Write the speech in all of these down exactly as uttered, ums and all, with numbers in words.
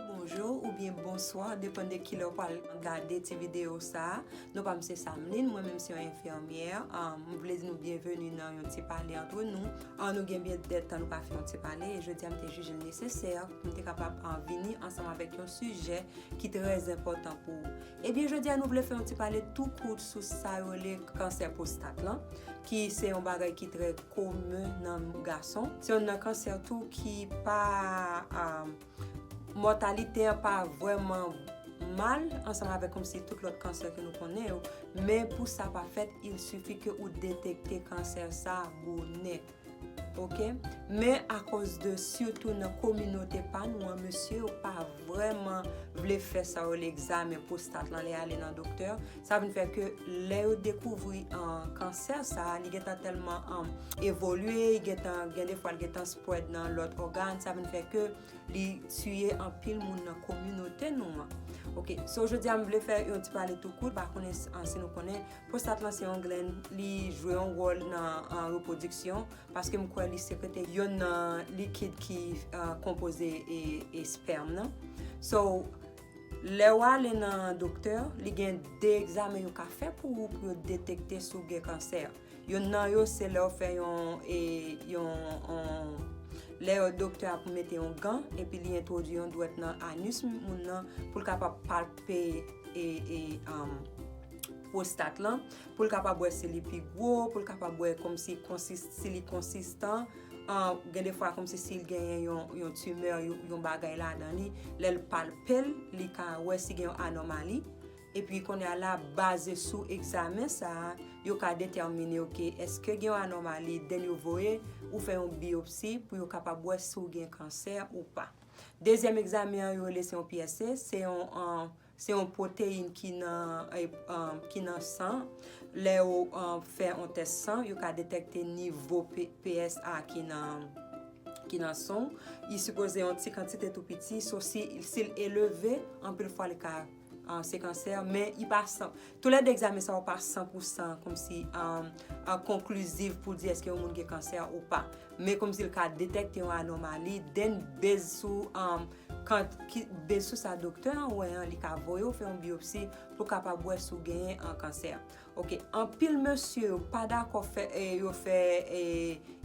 Bonjou oubyen bonswa, depann de kilè w pral gade ti videyo sa a. Non pa m se Samlin, mwen menm se yon enfimyè. Um, m vle di nou byenveni nan yon ti pale antre nou. An, nou gen byen de tan nou pa fè yon ti pale, e jodi a m te jije l nesesè pou m te kapab, um, vini ansanm avèk yon sijè ki trè enpòtan pou ou. Ebyen, jodi a nou vle fè yon ti pale tou kout sou sa yo rele kansè pwostat lan, ki se yon bagay ki trè komen nan gason. Se yon nan kansè tou ki pa, um, mòtalite an pa vrèman mal ansanm avèk kòmsi tout lòt kansè ke nou konnen yo, men pou sa pa fèt, il sifi ke ou detekte kansè sa bonè. Oke? Men akoz de sitou nan kominote pa nou an, mesye yo pa vrèman vle fè sa yo rele egzamen pwostat lan lè y ale nan doktè. Sa vin fè ke lè yo dekouvri, an, kansè sa a, li gentan tèlman, an, evolye, li gentan, gen de fwa li gentan spread nan lòt ògàn, sa vin fè ke li tiye anpil moun nan kominote nou an. Oke, so jodi a m vle fè yon ti pale tou kout, pa konnen s-, an, si nou konnen, pwostat lan se yon glenn, li jwe yon wòl nan, an, repwodiksyon, paske m kwè li sekrete yonn nan likid ki, an, konpoze e, e spèm nan. So, lè w ale nan doktè, li gen de egzamen yo ka fè pou ou pou yo detekte si w gen kansè. Yonn nan yo se lè w fè yon, e, yon, yon, lè yo doktè ap mete yon gan, epi li entwodui yon dwèt nan anis moun nan pou l kapab palpe e, e, um, pwostat lan, pou l kapab wè si li pi gwo, pou l kapab wè kòmsi konsis-, si li konsistan, an, gen de fwa kòmsi si l genyen yon, yon timè, yon, yon bagay ladan li, lè l palpe l, li ka wè si gen yon anòmali. Epi kounye a la, baze sou egzamen sa a, yo ka detèmine, oke, èske gen yon anòmali, then yo voye ou fè yon biyopsi pou yo kapab wè si w gen kansè ou pa. Dezyèm egzamen an, yo rele se yon P S A, se yon, an, se yon pwoteyin ki nan, e, an, ki nan san. Lè yo, an, fè yon tès san, yo ka detekte nivo P-, P S A ki nan, ki nan san w. Li sipoze yon ti kantite tou piti, so si, si l eleve, anpil fwa li ka, an, se kansè, men li pa san. Tou lè de egzamen sa yo pa san pou san kòmsi, an, an, konkliziv pou di èske yon moun gen kansè ou pa. Men kòmsi l ka detekte yon anòmali, then base sou, an, kant-, ki, base sou sa doktè an wè an, li ka voye w fè yon biyopsi pou kapab wè si w genyen, an, kansè. Oke, anpil mesye yo pa dakò fè, e, yo fè, e,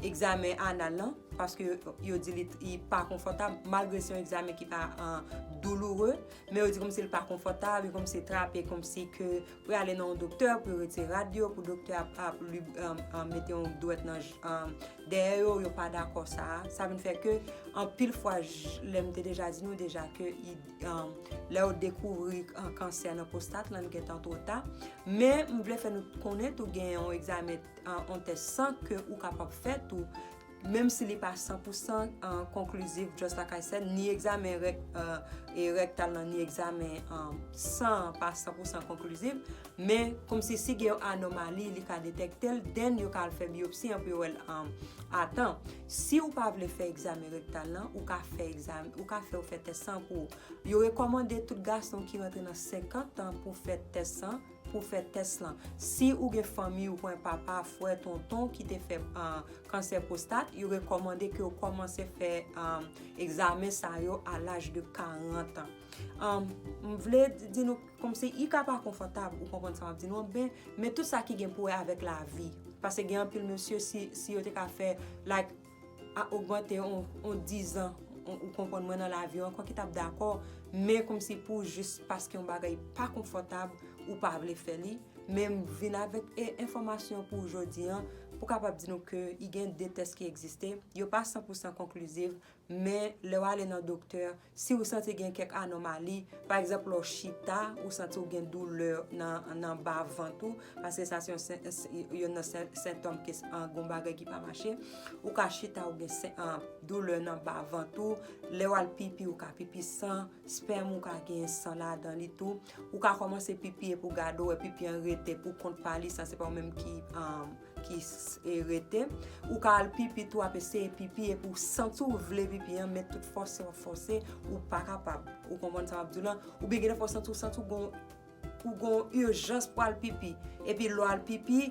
egzamen anal lan, paske yo, yo di li, li pa konfòtab, malgre se yon egzamen ki pa, an, douloure, men yo di kòmsi li pa konfòtab, e kòmsi trape, kòmsi ke pou y ale nan yon doktè, pou yo retire rad yo, pou doktè ap, ap li, an, an, mete yon dwèt nan j-, an, dèyè yo, yo pa dakò sa a. Sa vin fè ke anpil fwa, j-, lè m te deja di nou deja ke i, an, lè yo dekouvri, an, kansè nan pwostat lan, li gentan twò ta. Men m vle fè nou konnen tou gen yon egzamen, an, yon tès san ke ou kapab fè tou, menm si li pa san pou san, an, konklizif, just like I said, ni egzamen rèk-, an, e rèktal lan, ni egzamen, an, san an pa san pou san konklizif, men kòmsi si gen yon anòmali, li ka detekte l, then yo ka al fè biyopsi an pou yo wè l, an, atan. Si ou pa vle fè egzamen rèktal lan, ou ka fè egzamen, ou ka fè, ou fè tès san pou ou. Yo rekòmande tout gason ki rantre nan senkant an pou fè tès san, pou fè tès lan. Si ou gen fanmi, ou konn papa, frè, tonton ki te fè, an, kansè pwostat, yo rekòmande ke yo kòmanse fè, an, egzamen sa yo a laj de karant an. An, m vle di nou, kòmsi i ka pa konfòtab, ou konprann sa m ap di nou, ben, men tout sa ki gen pou wè avèk lavi. Paske gen anpil mesye, si, si yo te ka fè, like, a ogmante on, on dizan, on, ou konprann mwen nan lavi ankò ki t ap dakò, men kòmsi pou jis paske yon bagay pa konfòtab, ou pa vle fè li, men m vin avèk e, enfòmasyon pou jodi an, pou kapab di nou ke i gen de tès ki egziste, yo pa san pou san konklizif, men lè w ale nan doktè, si ou santi gen kèk anòmali, pa egzanp, lè w chita, ou santi ou gen doulè nan, nan ba vant ou, paske sa se yon sen-, se, youn nan sen-, sentòm ke, an, gon bagay ki pa mache. Ou ka chita, ou gen sen-, an, doulè nan ba vant ou. Lè w al pipi, ou ka pipi san, spèm ou ka gen san ladan li tou. Ou ka kòmanse pipi epi w gade w wè pipi an rete pou kont pa li, san se pa ou menm ki, an, ki s-, e rete. Ou ka al pipi tou, ap eseye pipi, epi ou santi w vle pipi an, men tout fòse w ap fòse, ou pa kapab. Ou konprann sa m ap di w lan? Oubyen gen de fwa w santi, w santi w gon, ou gon ijans pou al pipi. Epi lè w al pipi,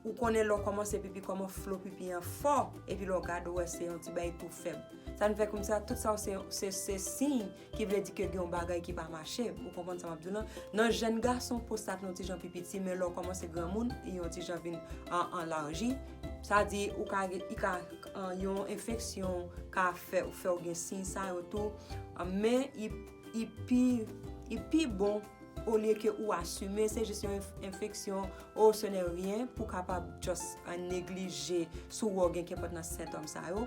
ou konnen lè w kòmanse pipi, kòman flo pipi an fò, epi lè w gade w wè se yon ti bagay tou fèb. Sa n fè kòmsa, tout sa yo se, se, se siy ki vle di ke gen yon bagay ki pa mache. Ou konprann sa m ap di w lan? Nan jèn gason, pwostat li yon ti jan pi piti, men lè w kòmanse granmoun, li yon ti jan vin an, anlaji. Sa di, ou ka, gen- i ka, an, yon enfeksyon ka fè, fè w gen siy sa yo tou. An, men, i, i pi, i pi bon, olye ke ou asime, se jis yon enf- enfeksyon, o, se nè ryen, pou kapab just, an, neglije si w gen kenpòt nan sentòm sa yo.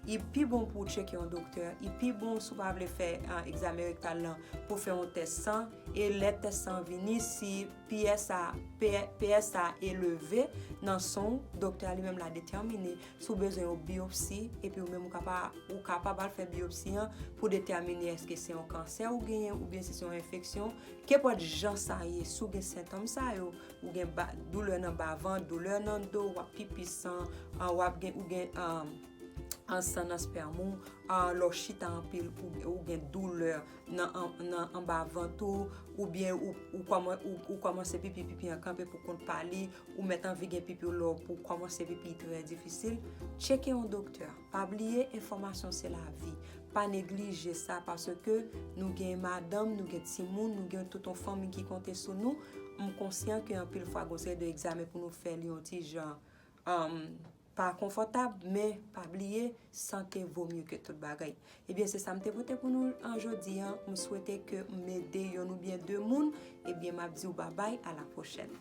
I pi bon pou w tcheke yon doktè. I pi bon si w pa vle fè, an, egzamen rektal lan pou fè yon tès san. E lè tès san vini, si P S A, P- P S A eleve nan san w, doktè a li menm la detèmine si w bezwen yon biyopsi, epi ou menm ou kapab, ou kapab al fè biyopsi an pou detèmine èske se yon kansè ou genyen oubyen si se yon enfeksyon. Kenpòt jan sa ye, si w gen sentòm sa yo, ou gen ba- doulè nan bavant, doulè nan do, w ap pipi san, an, w ap gen, ou gen, an, an san nan spèm ou, an, lè w chita anpil, ou, ou gen doulè nan, an- nan anba vant ou, oubyen ou, ou, kòman- ou, ou kòmanse pipi, pipi an kanpe pou kont pa li, ou mèt anvi gen pipi w lè w pou kòmanse pipi trè difisil, tcheke yon doktè. Pa bliye, enfòmasyon se lavi. Pa neglije sa, paske nou gen madanm, nou gen timoun, nou gen tout yon fanmi ki konte sou nou. M konsyan ke anpil fwa, gen yon seri de egzamen pou nou fè, li yon ti jan, um, pa konfòtab, men pa bliye, sante vo mye ke tout bagay. Ebyen, se sa m te pote pou nou an jodi an. M swete ke m ede youn oubyen de moun. Ebyen, m ap di w babay, a la pwochèn.